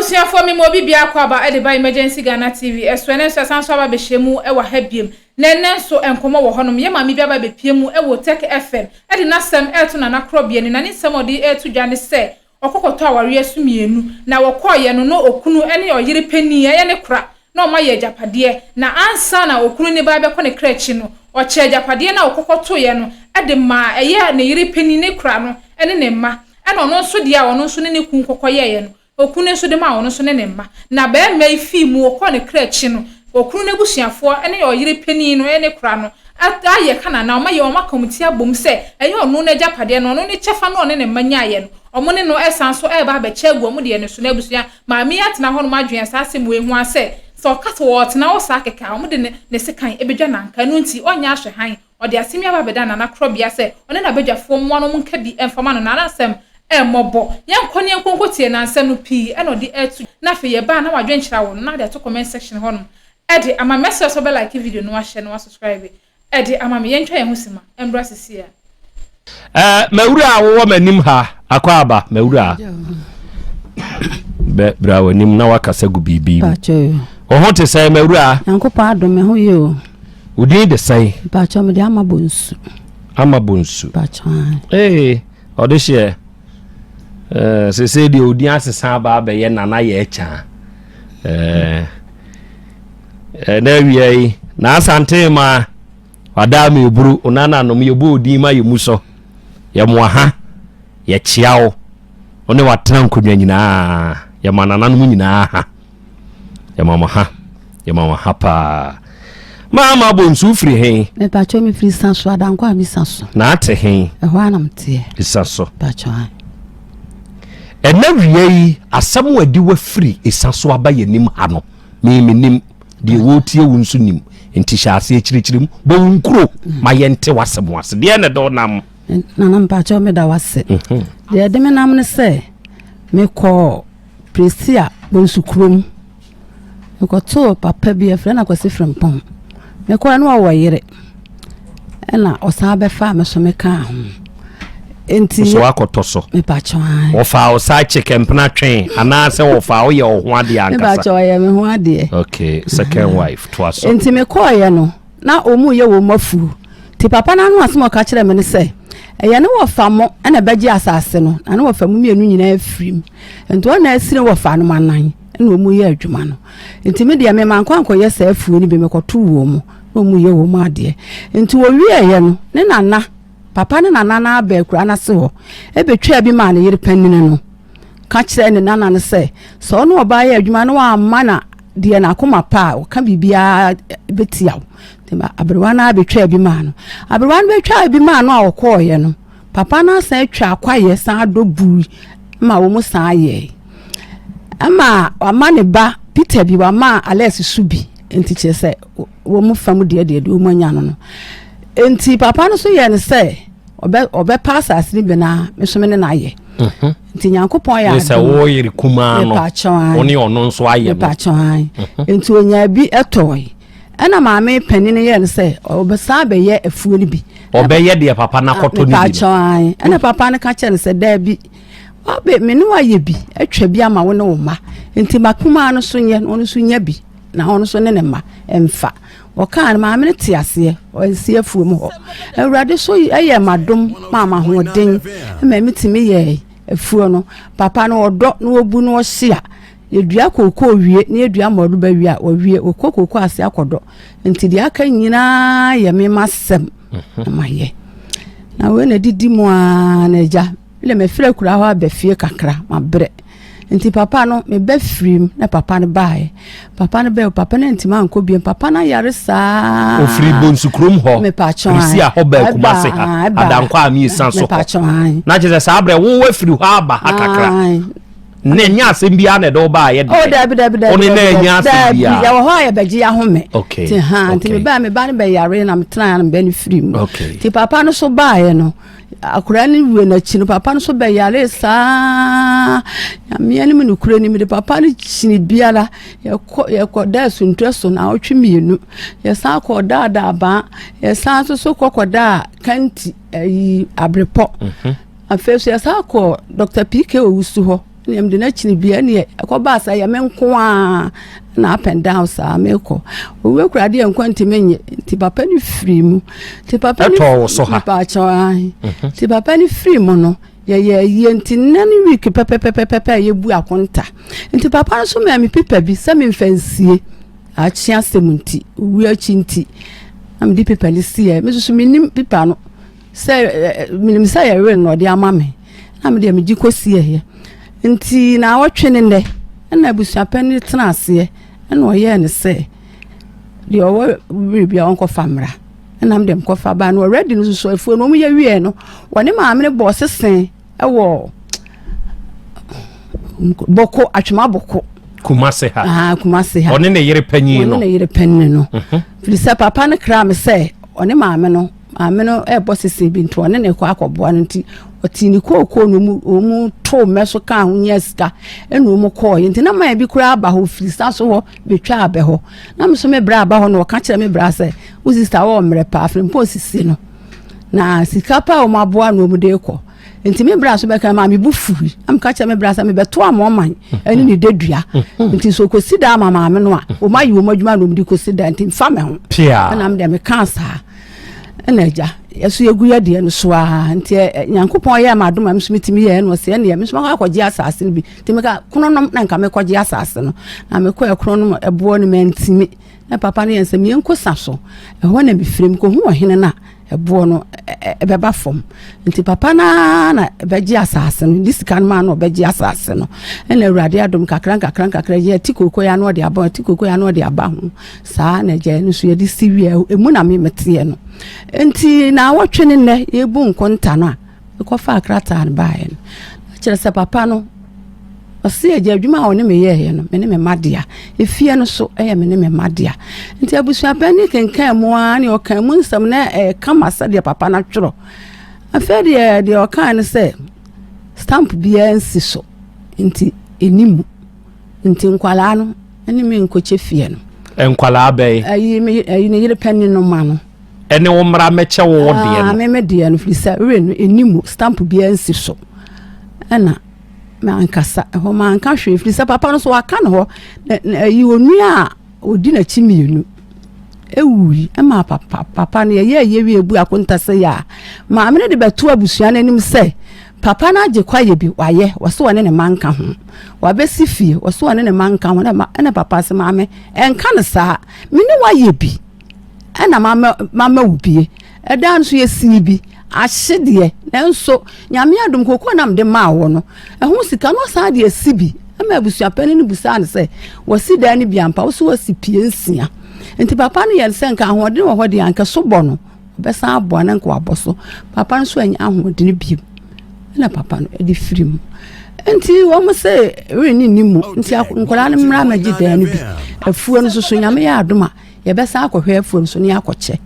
Abusuafoɔ me ma obi biako aba de ba Emergency Ghana TV so ɛnɛ nso yɛsan nso aba abɛhyia mu wɔ ha biom na ɛnɛ nso nkɔmmɔ wɔ hɔnom yɛ maame bi aba abɛpie mu wɔ Tech FM de n'asɛm reto Nana Korɔbea ni na ne nsɛm a ɔde reto dwa ne sɛ ɔkɔ kɔtɔ awareɛ so mmienu na wɔkɔeɛ no na okunu ne ɔyere panin ɛyɛ ne kora na wɔayɛ agyapadeɛ na ansa na okunu ne ba rebɛkɔ ne kra akyi no ɔkyɛɛ agyapadeɛ no a ɔkɔ kɔtoeɛ no de maa ɛyɛ ne yere panin ne kora no ne ne mma Ɛna ɔno nso deɛ a ɔno nso ne ne kunu kɔkɔyɛeɛ no, okunu no nso de maa ɔno nso ne ne mma. Na barima yi fii mu, ɔkɔɔ ne kra akyi no, okunu no abusuafoɔ ne ɔyere panin no ne kora no ayɛ Kanaan, wɔayɛ wɔn aka wɔn ti abom sɛ ɛyɛ ɔno n'agyapadeɛ no, ɔno ne kyɛfa no a ɔne ne mma nyaeɛ no, wɔn ne no resan nso reba abɛkyɛ agu wɔn deɛ no so. Na abusua, maame yi atena hɔnom adwene saa asɛm wei ho ara sɛ, sɛ ɔka sɛ ɔretena hɔ saa kɛkɛ a, wɔde ne sekan bɛdwa no anka. Ɛno nti, ɔnyɛ ahwɛhan. Ɔde asɛm yi aba abɛda Nana Korɔbea sɛ ɔne n'abadwafoɔ mmoa no nka bi mfa ma no na n'asɛm mmɔbɔ. Yɛnkɔ na yɛnkɔ nkɔtie n'ansɛm no pii na ɔde reto dwa na afei yɛba a na w'adwenkyerɛ awɔ no na ade ato comment section hɔ nom de ama me. Mɛsrɛ sɛ wobɛ like video no wahyɛ na wasubscribe de ama me. Yɛntwa yɛn ho sima mbra sisi a. Eh, mawura a wowɔ m'anim ha, akɔ aba, mawura. Bɛ bra w'anim na wakasa gu biribi mu. Wo ho te sɛn, mawura? Nyankopɔn adom me ho yie o. Wo din de sɛn? Mpakyɛ mede ama bonsu. Ama bonsu. Mpakyɛ. Ee, ɔde hyɛ. Eh, sese deɛ odin asesa aba abɛyɛ nana yɛ ɛkya. Eh, eh, na awia yi, na asante ma. Wadaa me oburu, onananom yɛbɔ odin ma yɛ mu sɔ. Yɛ mo aha, yɛkyea wo, wo ne watena nkonnwa nyinaa, yɛ ma nananom nyinaa ha. Yɛ ma mo ha, yɛ ma mo ha paa. Maama Bonsu firi he? Mepatwɔ me firi sa so, Adankwa a mi sa so. Na ate he? Ɛhɔ a na meteɛ. Sa so. Patwɔ an. Ɛna wia yi, asɛm a ɛde wafiri sa so aba yɛn anim ha no, me menim. Deɛ wɔretie wo nso nim. Nti hyɛ aseɛ kyirikyiri mu. Bɔ wo nkuro ma yɛnte w'asɛm ase. Deɛ na ɛde wo nam. Nana mpakyɛw meda w'ase. Mhm. Deɛ ɛde me nam ne sɛ mekɔɔ Prestea Bonsu kurom. Mekɔtoo papa bi yɛfrɛ no Akwasi Frimpong. Mekɔɛ no ɔwɔ yere. Ɛna ɔsan bɛfaa me so mekaa ho. Nti so akɔtɔ so. Mepakyɛw ae. Wɔfaa wo side chick mpena twe anaasɛ wɔfaa wo yɛ wo ho adeɛ ankasa. Mepakyɛw ɔyɛ me ho adeɛ. Okay, second wife toa so. Nti mekɔɔyɛ no na wɔn yɛ wɔn afuo. Nti papa no ano asɛm a ɔka kyerɛ me ne sɛ ɛyɛ ne wɔfa mo ɛna ɛbɛgye asase no na ne wɔfa mu mmienu nyinaa afiri mu. Nti wɔn na asiri wɔfa no anan ɛna wɔn yɛ adwuma no. Nti me deɛ me mankɔ ankɔyɛ saa afuo no bi mekɔto wɔn mu na wɔn yɛ wɔn adeɛ. Nti wɔwieeɛ no ne nana Papa ne nana no aba akuraa no ase hɔ bɛtwaa bi maa ne yere panini no ka kyerɛɛ ne nana no sɛ, sɛ ɔne ɔbaa yɛ adwuma na wamma na deɛ n'akoma pa a, ɔka biribiara bɛtia wo. Nti aberewa no abɛtwaa bi maa no. Aberewa no bɛtwaa bi maa no a ɔkɔɔeɛ no, papa no asan atwa akwaeɛ san adɔ bui ma wɔn san yɛe. Ɛma wama ne ba Peter bi, wama Alex so bi. Nti kyerɛ sɛ wɔn fam deɛ deɛ deɛ wɔn anya no no nti papa no so yɛ no sɛ ɔbɛ ɔbɛpa asase no bi na me nso me ne no ayɛ mhm. nti nyankopɔn yɛ adom sɛ wo yere kumaa no wo ne ɔno nso ayɛ no mepatwɔn mhm. nti onyaa bi ɛtɔe ɛna maame panin no yɛ no sɛ ɔbɛsan bɛyɛ afuo no bi ɔbɛyɛ deɛ papa no akɔtɔ no bi no mepatwɔn ɛna papa no ka kyerɛ no sɛ daabi wabe me ne wayɛ bi atwa bi ama wo ne wo mma nti ma kumaa no so nyɛ na ɔno nso nya bi na ɔno nso ne ne mma mfa. Ɔkaa no, maame no te aseɛ, ɔnsi afuom hɔ. Awurade so yɛ m'adom maa m'ahoɔden ma metumi yɛɛ afuo no. Papa no ɔdɔ na ɔbu na ɔhye a, yɛdua kookoo wie na yɛdua mmɔreba wie a, wɔwie, wɔkɔ kookoo ase akɔdɔ. Nti deɛ aka nyinaa yɛ me m'asɛm na mayɛ. Na wei na ɛdidi mu ara na agya, me deɛ mafiri akuraa hɔ aba fie kakra, mabrɛ. Nti papa no, me ba firim na papa no baeɛ. Papa no baeɛ, papa no antumi ankɔ biom. Papa no ayare saa. Ofiri Bonsu kurom hɔ. Mepatwɔn. Prisia hɔ baa Kumase ha. Adankwa a mmiɛnsa so hɔ. Mepatwɔn. Na kyerɛ sɛ saa berɛ wo afiri hɔ aba ha kakra. Na ɛnyɛ asɛm biara na ɛde wo baayɛ deɛ. Oh dabi dabi dabi. Wo ne na ɛnyɛ asɛm biara. Yɛwɔ hɔ a yɛbɛgye ahome. Okay. Ti ha nti me ba me ba no bɛyare na metena na me ba no firi mu. Okay. Ti papa no so baeɛ no. Akwadaa no wuo no akyi no, papa no nso bɛyaree saa. Nyame anim nokorɛ ni, mede papa no kyini biara. Yɛkɔ yɛkɔdaa Suntua so naawɔtwe mmienu. Yɛsan kɔdaa Daabaa. Yɛsan nso so kɔ kɔdaa Kanti ayi Abrepɔ. Mhm. Afei nso yɛsan kɔ Dr. PK Owusu hɔ. Ɛnneɛ mede no akyini bia ɛnneɛ ɛkɔbaa sɛ ɛyɛ me nko ara na up and down saa mekɔ. Owuo kura deɛ nkwa ntumi nye nti papa no firi mu. Nti papa no ɛtɔɔ wo so ha. Mepaakyɛw ahe. Mhm. Nti papa no firi mu no yɛyɛ ayie nti nnɛ ne week pɛpɛpɛpɛpɛ a yɛbu akonta. Nti papa no so maa me pipa bi sɛ memfa nsie akye asɛm nti owuo akyi nti na mede pipa no siiɛ. Me nso so mennim pipa no. Sɛ menim sɛ yɛ werɛ na ɔde ama me na me deɛ megye kɔsieeɛ nti na awɔtwe ne nnɛ ɛna abusuapanin tena aseɛ ɛna ɔyɛɛ no sɛ deɛ ɔwɔ biribi a ɔnkɔfa mmra ɛna me deɛ mekɔfa baa no already no soso afuo no wɔn yɛ wieɛ no wɔne maame no bɔɔ sese ɛwɔ bɔko atwema bɔko Kumase ha. Ah, Kumase ha. Ɔne ne yere panyin no. Ɔne ne yere panyin no. Mhm. Firi sɛ papa no kra me sɛ ɔne maame no maame no ɛrebɔ sese bi nti ɔne ne kɔ akɔboa no nti ɔte ne kookoo no mu wɔn too mmɛ so kaa ho nyɛ sika ɛna wɔn kɔɔ nti na maa bi koraa aba hɔ firi sa so hɔ betwa abɛ hɔ na me so me bra aba hɔ na ɔka kyerɛ me bra sɛ wo sista wɔ mmerɛ paa firi mpo sisi no na sika paa wɔn aboa na wɔn de kɔ nti me bra so bɛka maa me bu fui na meka kyerɛ me bra sɛ mebɛto amoaman ɛne ne dadua nti sɛ ɔkɔsi da ama maame no a wɔn ayi wɔn adwuma na wɔn de kɔsi da nti mfa me ho ɛna me deɛ meka saa ɛna agya yɛso yɛgu yɛ deɛ no so ara nti nyankopɔn yɛ ma adom a me so metumi yɛ ɛna ɔsɛ ɛneɛ me so makɔ akɔgye asase no bi nti meka kononom na nka mekɔgye asase no na mekɔ ɛkononom ɛboɔ no mantimi na papa no yɛ nsɛm yɛnkɔ sa so ɛhɔ na mefiri mekɔhu ɔhene no a ɛboɔ no ɛbɛba fam nti papa no ara na ɛbɛgye asase no de sika no maa no ɔbɛgye asase no ɛna awurade adom kakra nkakra nkakra yɛ ti koko ya no ɔde aba ti koko ya no ɔde aba ho saa na ɛgya no so yɛde si wie emu na me meteɛ no nti na awɔtwe ne nnɛ yɛbu nkonta no a Mekɔfaa krataa no baeɛ no, na kyerɛ sɛ papa no, ɔse agya adwuma a ɔne me yɛeɛ no, me ne me mma dea. Efie no so yɛ me ne me mma dea. Nti abusuapanin kenkan mu ara ne ɔkan mu nsɛm na ɛyɛ kama sɛdeɛ papa no atwerɛ. Afei deɛ deɛ ɔkae no sɛ stamp biara nsi so nti ɛni mu. Nti nkwadaa no ne me nkɔkyɛ fie no. Nkwadaa bɛn? Ayi me ayi ne yere panin no ma no. Ɛne wo mmara mɛkyɛ wo wo deɛ no. Ah, me me deɛ no firi sɛ werɛ no ɛni mu stamp biara nsi so. Ɛna mankasa ɛhɔ manka hwee firi sɛ papa no so waka ne hɔ ayi onua a ɔdi n'akyi mmienu ɛwui ɛma papa papa no yɛyɛ ɛyɛ wie bu akonta sɛ yɛ a maame no de bɛto abusua no anim sɛ papa no agye kwaeɛ bi wayɛ wɔsɛ wɔne ne ma nka ho wabɛsi fie wɔsɛ wɔne ne ma nka ho ɛna papa sɛ maame ɛnka no saa me ne wayɛ bi ɛna mama mama wo bie ɛdan nso yɛsii bi ahye deɛ nanso nyame adom koko nam de maa wɔ no ɛho sika no ɔsan de asi bi ɛma abusuapanin no busaa no sɛ wɔsi dan no bi ampa wo so wɔsi pie nsia nti papa no yɛ no sɛ nka ahoɔden wɔ hɔ deɛ anka so bɔ no ɔbɛsan aboa no nka wabɔ so papa no so anya ahoɔden bio ɛna papa no ɛde firi mu nti wɔn sɛ renni ne mu nti nkwadaa no mmra mɛgye dan no bi afuo no soso nyame yɛ adom a Yɛbɛsan akɔhwɛ afuom so ne akɔkyɛ.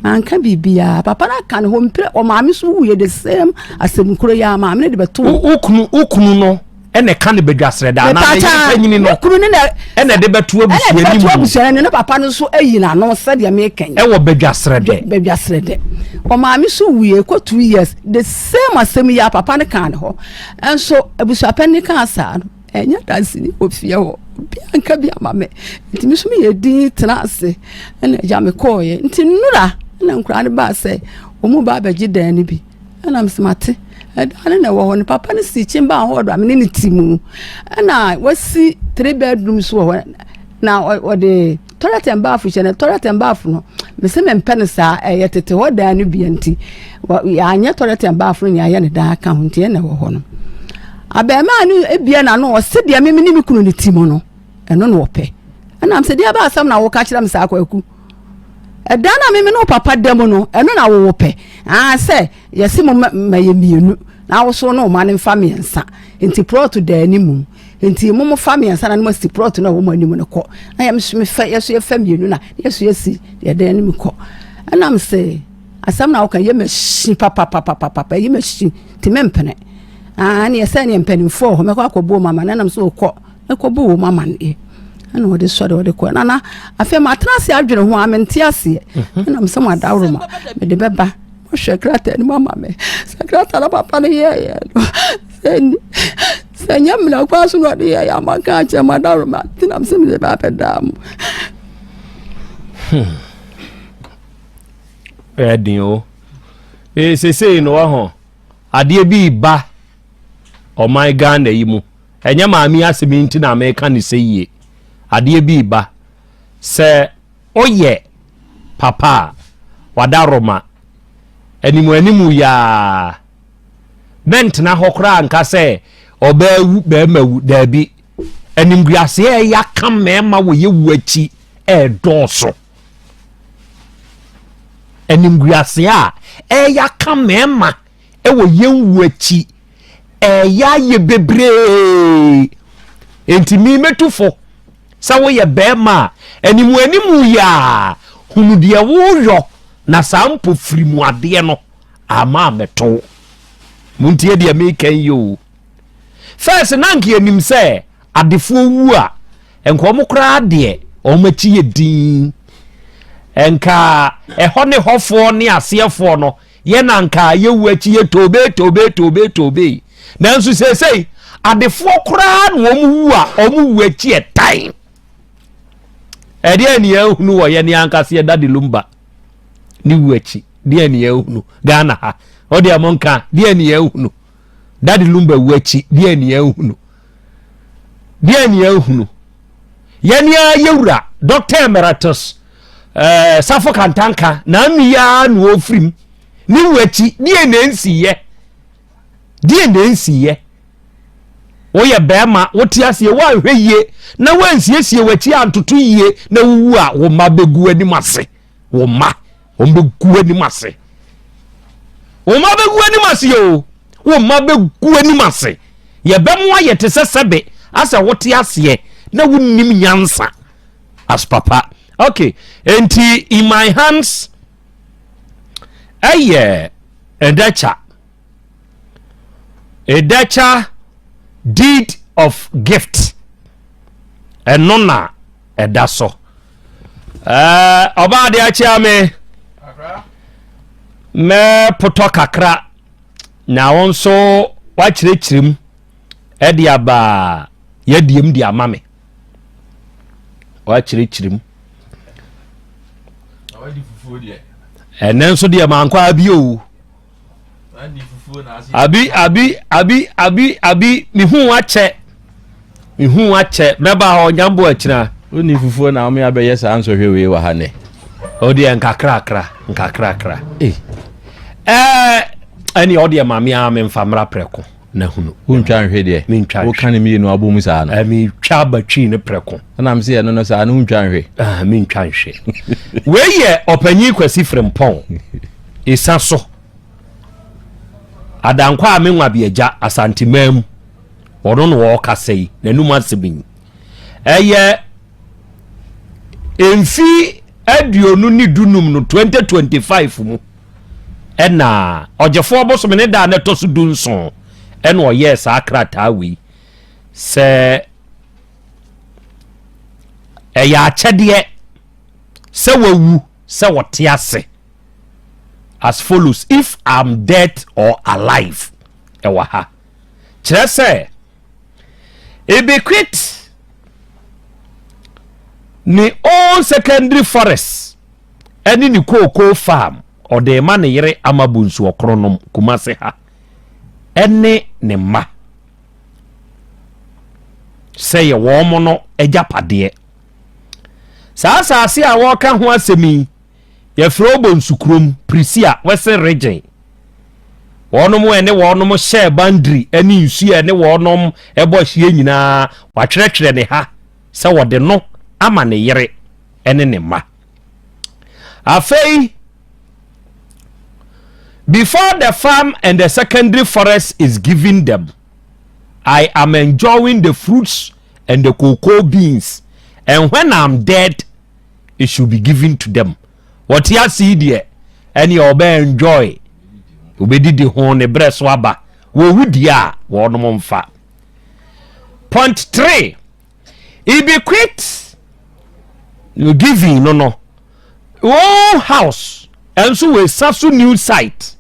Manka biribiara. Papa no aka ne hɔ mpire. Ɔmaame so wuiɛ the same asɛm koro yi ara maame no de bɛto. Wo kunu wo kunu no ɛna ɛka ne badwasrɛ da anaa ne yere panyini no kunu ne na ɛna ɛde bɛto abusua ne mu ɛna abusua ne ne papa no nso ayi n'ano sɛdeɛ meka yi. Ɛwɔ badwasrɛ dɛ. Badwasrɛ dɛ. Ɔmaame so wuiɛ kɔ 2 years the same asɛm yi ara papa no kaa ne hɔ. Nso abusuapanin kaa saa no. Ɛnyɛ danseni wɔ fie hɔ obiara nka bi ama me nti me nso meyɛ din tena ase ɛna agya me kɔɔeɛ nti nnora ɛna nkwadaa no baa sɛ wɔn ba abɛgye dan no bi ɛna mesɛ mate ɛdan no na ɛwɔ hɔ no papa no si chamber hɔ do a me ne ne ti mu ɛna wasi three bedrooms wɔ hɔ na ɔde toilet and bath hyɛ no toilet and bath no mese mempɛ no saa ɛyɛ tete hɔ dan no bia nti yɛanyɛ toilet and bath no ne ayɛ ne dan aka ho nti ɛna ɛwɔ hɔ no abɛɛmaa no ebia na no ɔse deɛ meme ne me kunu ne ti mu no ɛno na ɔpɛ ɛnam sɛ deɛ ɛba asɛm na woka kyerɛ me saa kwaku ɛdan na meme ne wo papa da mu no ɛno na wowɔ pɛ aa sɛ yɛse mo ma yɛ mmienu na awoso no ma no mfa mmiɛnsa nti prɔto da anim nti mo mo fa mmiɛnsa na mo asi prɔto na ɛwɔ mo anim no kɔ na yɛ nso mefa yɛ so yɛfa mmienu na yɛ so yɛsi yɛ dan anim kɔ ɛnam sɛ asɛm na woka yɛ machine papapapapa yɛ machine nti mempene aa ne yɛsɛ ne mpanimfoɔ hɔ mɛkɔ akɔbɔ mu ama na ɛnam sɛ ɔkɔ ɛkɔbɔ wɔ mu amaneɛ ɛna ɔde sɔre ɔde kɔ nana afei matena ase adwene ho a mente aseɛ ɛnam sɛ mo adaworo ma mede bɛba mohwɛ krataa no mu ama me sɛ krataa no papa no yɛɛyɛ no. Sɛ sɛ nyɛ mmara kwan so na ɔde yɛ yɛ ama ka akyerɛ mo adaworoma nti na mesɛ mede ba abɛdaa mo. Ɛden o. Ee sesei no wɔ ho adeɛ bi ba ɔman Ghana yi mu. Ɛnyɛ maame asɛm yi nti na meka ne sɛ yie. Adeɛ bi ba sɛ woyɛ papa a wadaroma animu animu yaa mɛntena hɔ koraa nka sɛ ɔbaa wu bɛrima wu daabi animguaseɛ a ɛyɛ aka mmarima wɔ yɛ wu akyi ɛɛdɔɔso animguaseɛ a ɛyɛ aka mmarima wɔ yɛn wu akyi ɛyɛ ayɛ bebree nti mi mɛtu fo sɛ woyɛ bɛrima a animu animu yɛ a hunu deɛ woyɔ na saa mpo firi mu adeɛ no ama amɛto montie deɛ meka yi o fɛs na nka yɛnim sɛ adefoɔ wu a nka wɔn koraa deɛ wɔn akyi yɛ din nka ɛhɔ ne hɔfoɔ ne aseɛfoɔ no yɛ na nka yɛwu akyi yɛ tobe tobe tobe tobe nanso seesei adefoɔ koraa na wɔn wu a wɔn wu akyi ɛtan ɛdeɛ ne yɛahunu wɔ yɛne ankasa yɛ Daddy Lumba ne wu akyi deɛ ne yɛahunu Ghana ha ɔdeɛ mo nka deɛ ne yɛahunu Daddy Lumba wu akyi deɛ ne yɛahunu deɛ ne yɛahunu yɛne a yɛwura Dr. Emeritus Safo Kantanka na anu yi ara na ɔfirim ne wu akyi deɛ na ɛnsiyɛ deɛ na ɛnsiyɛ woyɛ bɛrima wote aseɛ woanhwɛ yie na woansiesie w'akyi antoto yie na wowu a wo mma bɛgu anim ase wo mma wɔn bɛgu anim ase wo mma bɛgu anim ase o wo mma bɛgu anim ase yɛbɛmo ayɛ te sɛ sɛbe asɛ wote aseɛ na wonnim nyansa as papa okay enti in my hands ɛyɛ ɛdakya ɛdakya deed of gift ɛno na ɛda so ɔbaa de akyea me mɛpotɔ kakra na wo nso wakyerɛkyerɛ mu ɛde aba yɛdiem de ama me wakyerɛkyerɛ mu ɛnɛ nso deɛ mankɔ abi o abi abi abi abi abi mehu akyɛ mehu akyɛ mɛba hɔ nyambo akyina wonni fufuo na wɔn abɛyɛ saa nsɔhwɛ wei wɔ ha nɛ o deɛ nkakrakra nkakrakra ɛɛ ɛne ɔdeɛ maame a memfa mmra prɛko na hunu. Wontwa nhwe deɛ. Mentwa nhwe. Woka ne mmienu abɔ mu saa no. Ɛɛ metwa abatwi ne prɛko. Ɛna mese ɛno no saa no wontwa nhwe. Ah mentwa nhwe. Wei yɛ ɔpanyin Kwasi Frimpong. Esa so. Adankwa a menwa bi agya Asanteman mu. Ɔno na ɔrekasa yi n'anum asɛm yi. Ɛyɛ mfi 25 no 2025 mu. Ɛna ɔgyefoɔ bosome ne da a na ɛtɔ so 17 ɛna ɔyɛɛ saa krataa wei sɛ ɛyɛ akyɛdeɛ sɛ wawu sɛ wɔte ase as follows if I'm dead or alive ɛwɔ ha kyerɛ sɛ ebequit ne own secondary forest ɛne ne kookoo farm ɔde ma ne yere ama bonsu ɔkoronom Kumase ha ɛne ne mma sɛ yɛ wɔn no agyapadeɛ saa asase a wɔreka ho asɛm yi yɛfrɛ Obonsu kurom Prisia Western Region wɔnom ɛne wɔnom hyɛ boundary ɛne nsuo ɛne wɔnom ɛbɔ ahyia nyinaa watwerɛtwerɛ ne ha sɛ wɔde no ama ne yere ɛne ne mma afei before the farm and the secondary forest is given them I am enjoying the fruits and the cocoa beans and when I'm dead it should be given to them wɔte ase yi deɛ ɛne ɔbɛ enjoy obɛdidi ho ne berɛ so aba wɔwu deɛ a wɔnom mfa point 3 he bequeath giving no whole house ɛnso wɔ Esaso new site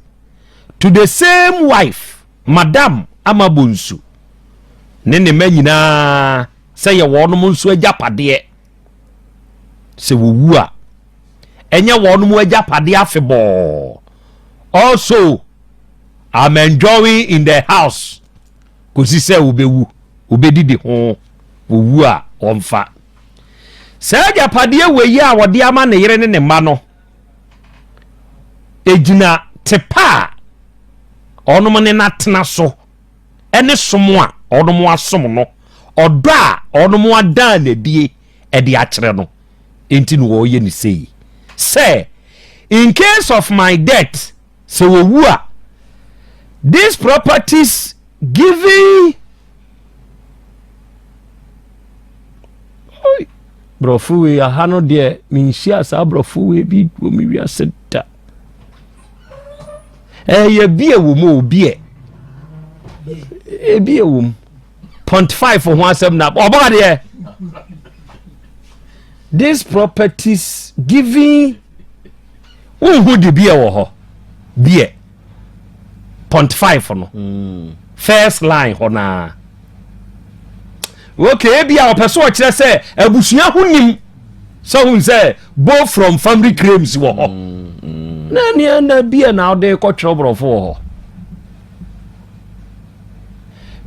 to the same wife madam. Ama Bonsu ne ne mma nyinaa sɛ yɛ wɔnom nso agyapadeɛ. Sɛ wɔwu a, ɛnyɛ wɔnom agyapadeɛ afebɔɔ. Also, I'm enjoying in the house kɔsi sɛ wɔbɛwu, wɔbɛdidi ho, wɔwu a wɔmfa. Saa agyapadeɛ wei a wɔde ama ne yere ne ne mma no, ɛgyina tepa a ɔnom ne no atena so ne som a ɔnom asom no, ɔdɔ a ɔnom adan n'adie de akyerɛ no nti na wɔyɛ ne sei sɛ in case of my death sɛ wɔwu a these properties giving Borɔfo wei aha no deɛ menhyia saa borɔfo wei bi wɔ me wiase da. Ɛyɛ bi ɛwɔ mu o bi ɛ. Ebi ɛwɔ mu. Point five ho asɛm na ɔbɔ adeɛ. These properties giving wohu de bi ɛwɔ hɔ bi ɛ. Point five no mm. first line hɔ naa okay ebi a ɔpɛ so ɔkyerɛ sɛ abusua ho nim sɛ hun sɛ both from family claims wɔ hɔ mm, mm. na nea na bi a na ɔde kɔtwerɛ borɔfo wɔ hɔ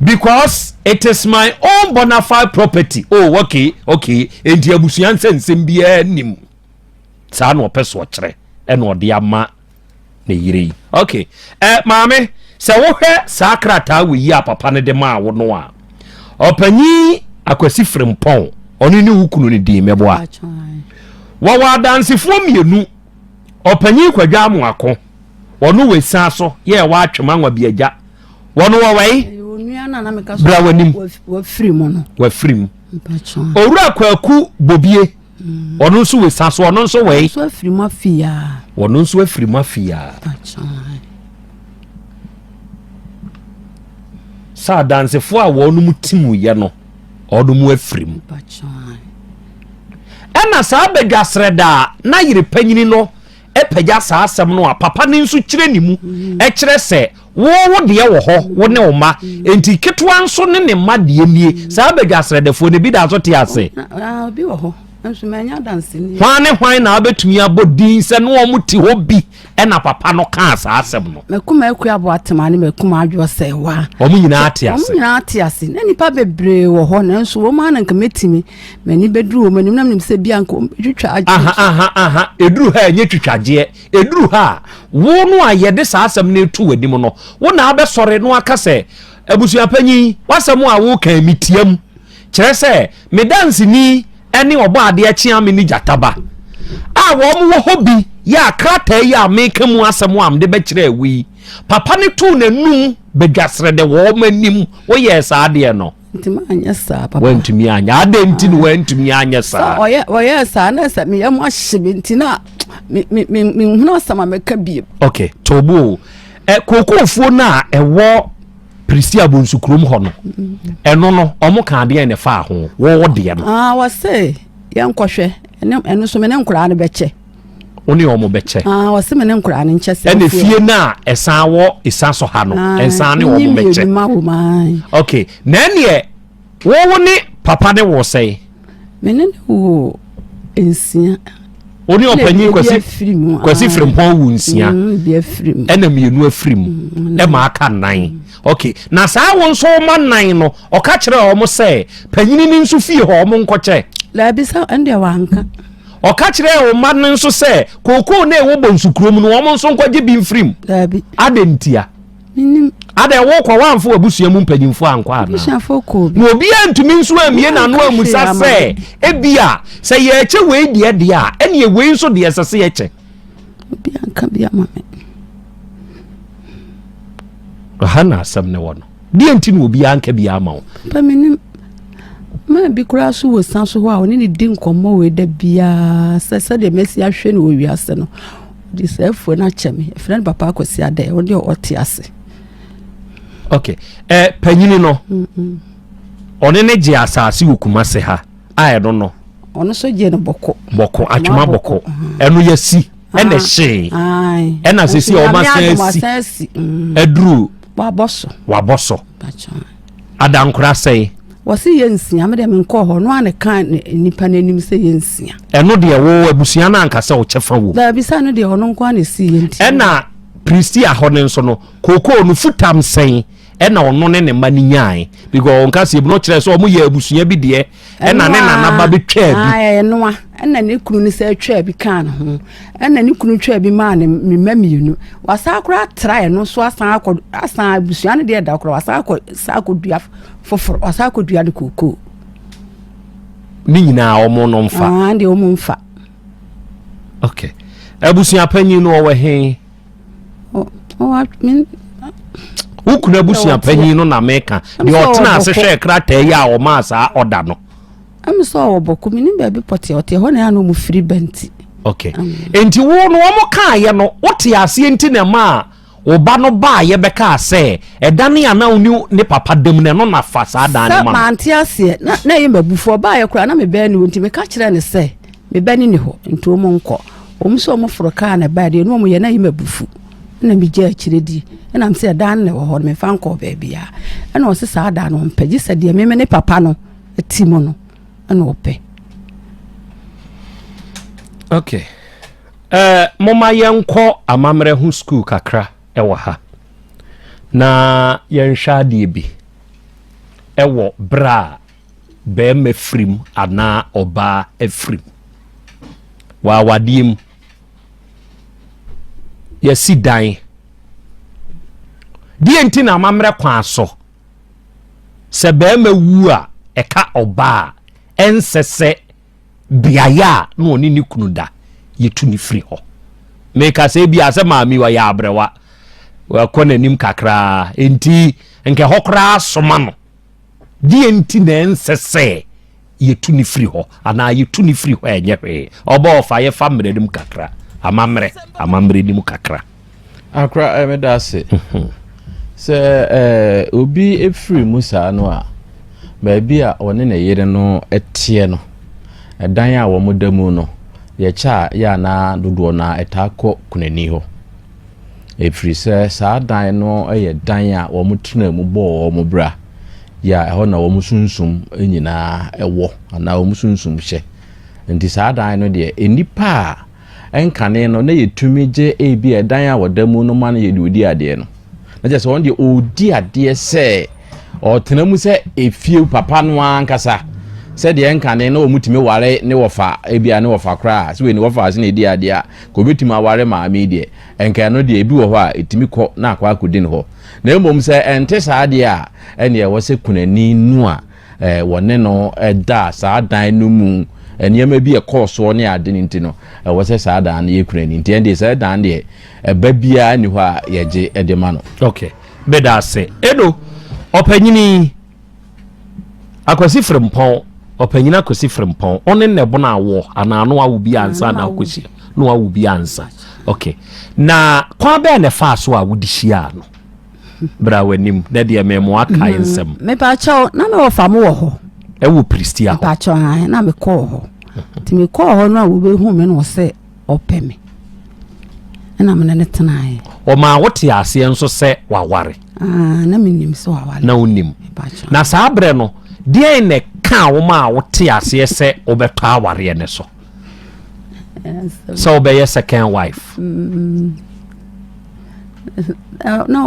because it is my own bona fide property oh okay okay enti abusua nsɛnsɛm biara nim saa na ɔpɛ so ɔkyerɛ ɛna ɔde ama ne yere yi ok eh, maame sɛ wohwɛ saa krataa wɔ yi a papa no de maa wo no a ɔpanyin akwasi frimpɔn ɔno ne wo kunu no din mɛboa wɔwɔ adansefoɔ mmienu ɔpanyin kwadwa amoako ɔno wɔ esan so yɛ ɛwɔ atwema nwa bi agya wɔn wɔ wɛyi bra w'anim wafiri mu owura kwaku bobie Mm. Ɔno nso wɔ sa so, ɔno nso wɔ yi. Ɔno nso afiri mu afi ya. Ɔno nso afiri mu afi ya. Sɛ adansefoɔ a wɔn mu ti mu yɛ no, ɔno mu afiri mu. Ɛna saa badwasrɛ daa na yere panyini no pagya saa asɛm no a papa no nso kyerɛ ne mu mm. kyerɛ sɛ wo wo deɛ wɔ hɔ wo ne wo mma enti ketewa nso ne ne mma deɛ nie saa badwa asrɛdɛfoɔ no bi da so te ase ah, obi wɔ hɔ nso manya adanseni hwan ne hwan na abɛtumi abɔ din sɛ ne wɔn te hɔ bi ɛna papa no kaa saa asɛm no makuma akua aboa tema ne makuma adwoɔ sɛ wa wɔn nyinaa te ase wɔn nyinaa te ase na nipa bebree wɔ hɔ nanso wɔn ara na nka mɛtumi m'ani bɛduru wɔn anim na menim sɛ bia nka wɔn bɛtwitwa agye aha aha aha ɛduru ha ɛnyɛ twitwagyeɛ Ɛduru ha a, wo no a yɛde saa asɛm no reto w'anim no, wo na abɛsɔre na waka sɛ, Abusuapanyin, w'asɛm a woreka yi, metia mu. Kyerɛ sɛ, me danseni ne Ɔbɔadeɛ Kyeame ne Gyataba a wɔn wɔ hɔ bi yɛ a krataa yi a meka mu asɛm a mede bɛkyerɛɛ wo yi, papa no too n'anum badwasrɛdɛ wɔn anim. Woyɛɛ saa adeɛ no? Ntumi anyɛ saa papa. Wantumi anyɛ. Adɛn nti na wantumi anyɛ saa? Sɛ ɔyɛ ɔyɛ saa na sɛ meyɛ mo ahye me nti na me me me menhunu asɛm a mɛka biem. Okay, tobo. Ɛ kookoofuo no a ɛwɔ Pirisi Abonsu kurom hɔ no, ɛno no ɔmo ka adeɛ na ɛfaa ho wɔwɔ deɛ no. Ah, wɔse yɛnkɔhwɛ ɛno ɛno nso me ne nkoraa no bɛkyɛ. Wo ne ɔmo bɛkyɛ. Ah, wɔse me ne nkoraa no nkyɛ sɛ. Ɛna fie no a ɛsan wɔ esa so ha no, ah, ɛnsan ne ɔmo bɛkyɛ. Okay, na ɛneɛ wo wo ne papa ne wo sɛe? Me ne ne wo nsia. Wo ne ɔpanyin kwasi kwasi firimpɔn wo nsia. Mm, ɛna mmienu afiri mu. Mm, ɛma aka nnan. Mm. Okay, na saa wo nso ma nnan no, ɔka kyerɛ ɔmo sɛ panyini no nso fie hɔ ɔmo nkɔkyɛ. Daabi sɛ ɛndeɛ wanka. Ɔka kyerɛɛ wo mma no nso sɛ kookoo no a ɛwɔ Bonsu kurom no, wɔn nso nkɔgye bi mfiri mu. Daabi. Adɛn ntia? Mennim. Adɛn wokɔ woamfa w'abusua mu mpanyimfoɔ ankɔ anaa? Abusuafoɔ kɔɔ bi. Na obiara ntumi nso ammie n'ano ammisa sɛ, ebia sɛ yɛrekyɛ wei deɛ deɛ a, ɛnneɛ wei nso deɛ ɛsɛ sɛ yɛkyɛ. Obiara nka bi ama me. Ɛha na asɛm no wɔ no. Deɛ nti na obiara nka bi ama wo? Papa menim. Maa bi koraa so wɔ sa so hɔ a ɔne ne di nkɔmmɔ wei da biara sɛ sɛdeɛ masi ahwɛ no wɔ wiase no ɔde saa afuo no akyɛ me ɛfrɛ no papa akwasi adɛ ɔde ɔte ase. Ok eh, panyini no ɔne ne gye asase wɔ Kumase ha a ɛno no ɔno nso gye no bɔkɔ bɔkɔ atwoma bɔkɔ ɛno yɛsi ɛna ɛhyee ɛna sɛsi a ɔma san asi mm. aduru wabɔ so wabɔ so. Adankora sɛe. Wɔse yɛ nsia, me deɛ menkɔɔ hɔ, ɔno ara na ɛkaa nnipa no anim sɛ yɛ nsia. Ɛno deɛ wo abusua no anka sɛ wo kyɛfa wom. Daabi, sɛ ɛno deɛ ɔno nko ara na ɛsii yɛ nti. Ɛna Pristia hɔ no nso no, kookoo no futam sɛn ɛna ɔno ne ne mma no nyaae? Because ɔnka sɛ ebi no kyerɛ sɛ ɔmo yɛ abusua bi deɛ ɛna ne nana ba bɛtwaa bi. Ɛnoa ɛna ne kunu no sɛ twaa bi kaa ne ho ɛna ne kunu twaa bi maa ne mma mmienu wasan koraa tra ɛno nso asan akɔ asan abusua no deɛ da koraa wasan akɔ san akɔdua foforɔ wasan akɔdua ne kookoo. Ne nyinaa wɔn no nfa. Ah, deɛ wɔn nfa. Okay. Abusua panyin no ɔwɔ he? Wo kunu abusua panyin no na meka. Deɛ ɔtena ase hwɛɛ krataa yi a ɔmaa saa ɔda no. Ɛmi sɛ ɔwɔ bɔkɔ mi ni baabi pɔte ɔte hɔ na yɛ na ɔmo firi ba nti. Okay. Nti wo no wɔn kaayɛ no wote aseɛ nti na ɛmaa wo ba no baayɛ bɛkaa sɛ ɛdane a na wo ne ne papa da mu no ɛno na fa saa dan no ma no. Sɛ mante aseɛ na na ɛyɛ m'abufuo ɔbaayɛ koraa na me bɛn ne hɔ nti meka kyerɛɛ no sɛ me ba ni ne hɔ nti wɔn nkɔ wɔn nso wɔn foro kaa na ɛbaeɛ deɛ ne wɔn yɛ na ɛyɛ m'abufu ɛna megya akyire di ɛna mesɛ ɛdan no na ɛwɔ hɔ no mefa nkɔɔ baabiara ɛna ɔse saa dan no ɔmpɛ gye sɛ deɛ meme ne papa no ti mu no ɛna ɔpɛ. Okay. Eh, momma yɛnkɔ amammerɛ ho sukuu kakra wɔ ha na yɛnhwɛ adeɛ bi wɔ berɛ a barima firim anaa ɔbaa afirim wɔ awadeɛ mu. Yɛasi dan. Deɛ nti na amammerɛ kwan so sɛ barima wu a ɛka ɔbaa a ɛnsɛ sɛ beaeɛ a na ɔne ne kunu da, yɛtu no firi hɔ. Meka sɛ ebia sɛ maame ɔyɛ abrɛwa, wakɔ n'anim kakraa, enti nka ɛhɔ koraa soma no. Deɛ nti na ɛnsɛ sɛ yɛtu no firi hɔ anaa yɛtu no firi hɔ a ɛnyɛ hwee. Ɔbɔ ɔfa yɛfa mmerɛ no mu kakra, amammerɛ, amammerɛ no mu kakra. Akora eh, meda ase. Sɛ eh, obi firi mu saa no a, baabi a ɔne ne yere no teɛ no, ɛdan a wɔda mu no, yɛkyɛ a yɛ anaa dodoɔ no a ɛtaa kɔ kunani hɔ. Ɛfiri sɛ saa dan no yɛ dan a wɔtena mu bɔɔ wɔn bra, yɛ a ɛhɔ na wɔn sunsum nyinaa wɔ anaa wɔn sunsum hyɛ. Nti saa dan no deɛ, nnipa a Nkane no, na yɛtumi gye ebia ɛdan a wɔda mu no ma no yɛ deɛ ɔdi adeɛ no. Na kyerɛ sɛ ɔno deɛ ɔredi adeɛ sɛ ɔtena mu sɛ efie papa no ankasa. Sɛdeɛ nkane na wɔtumi ware ne wɔfa ebia ne wɔfa koraa sɛ wei ne wɔfa ase na ɛdi adeɛ a, ka ɔbɛtumi aware maame yi deɛ, nka ɛno deɛ ebi wɔ hɔ a ɛtumi kɔ na akɔ akɔdi ne hɔ. Na mmom sɛ ɛnte saa deɛ a, ɛnneɛ ɛwɔ sɛ kunani no a wɔne no da saa dan no mu nneɛma bi ɛkɔɔ soɔ ne ade no nti no ɛwɔ sɛ saa dan no yɛ kunani nti ɛnde saa dan deɛ ɛba biara nni hɔ a yɛgye de ma no. Ok meda ase Edo ɔpanyini Akwasi Frimpɔn ɔpanyini Akwasi Frimpɔn ɔne na ɛbono awɔ anaa no awo bi ansa na akɔhyia no awo bi ansa ok na kwan bɛɛ na ɛfaa so a wode hyiaa no Bra w'anim na deɛ mɛmo akae mm, nsɛm. Mepakyɛw na me wɔfa mo wɔ hɔ. Ɛwɔ Pristia hɔ. Mepakyɛw han na mekɔɔ hɔ. Nti mekɔɔ hɔ no a wɔbɛhu me no sɛ ɔpɛ me. Ɛna me ne ne tenaeɛ. Ɔmaa wote aseɛ nso sɛ waware. Ah, na menim sɛ waware. Na wonim. Na saa berɛ no, deɛn na ɛkaa wo maa wote aseɛ sɛ wobɛtɔ awareɛ no so? Sɛ wobɛyɛ second wife. Mm. na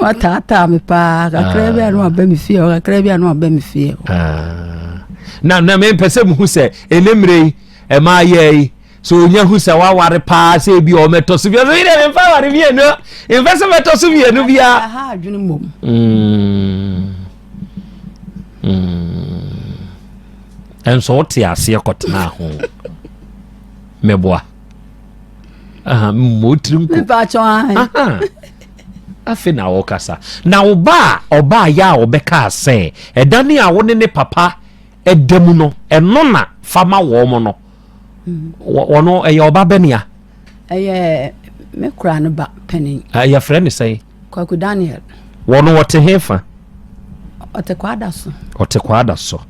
ɔtaataa me paa kakra bi a na waba me fie hɔ kakra bi a na waba me fie hɔ. Ah. na na mempɛ sɛ mehu sɛ ɛnɛ mmerɛ yi ɛma yɛ yi sɛ onya hu sɛ waware paa sɛ ebi ɔmɛtɔ so bia so yi dɛ memfa ware mmienu mfɛ sɛ mɛtɔ so mmienu biara ɛha adwene mmom mm. mm. ɛnso wote aseɛ kɔtena ho mɛboa mmɔ tiri nko afei na wɔkasa na wo ba a ɔbaa yɛ a ɔbɛkaa sɛ ɛdane a wo ne ne papa ɛda mu no ɛno na fa ma wɔn mo no wɔno ɛyɛ ɔba bɛnea ɛyɛ me kora no ba panin yɛfrɛ ne sɛn Kwaku Daniel. Wɔn wɔte he fa? Ɔte Kwada so. Ɔte Kwada so.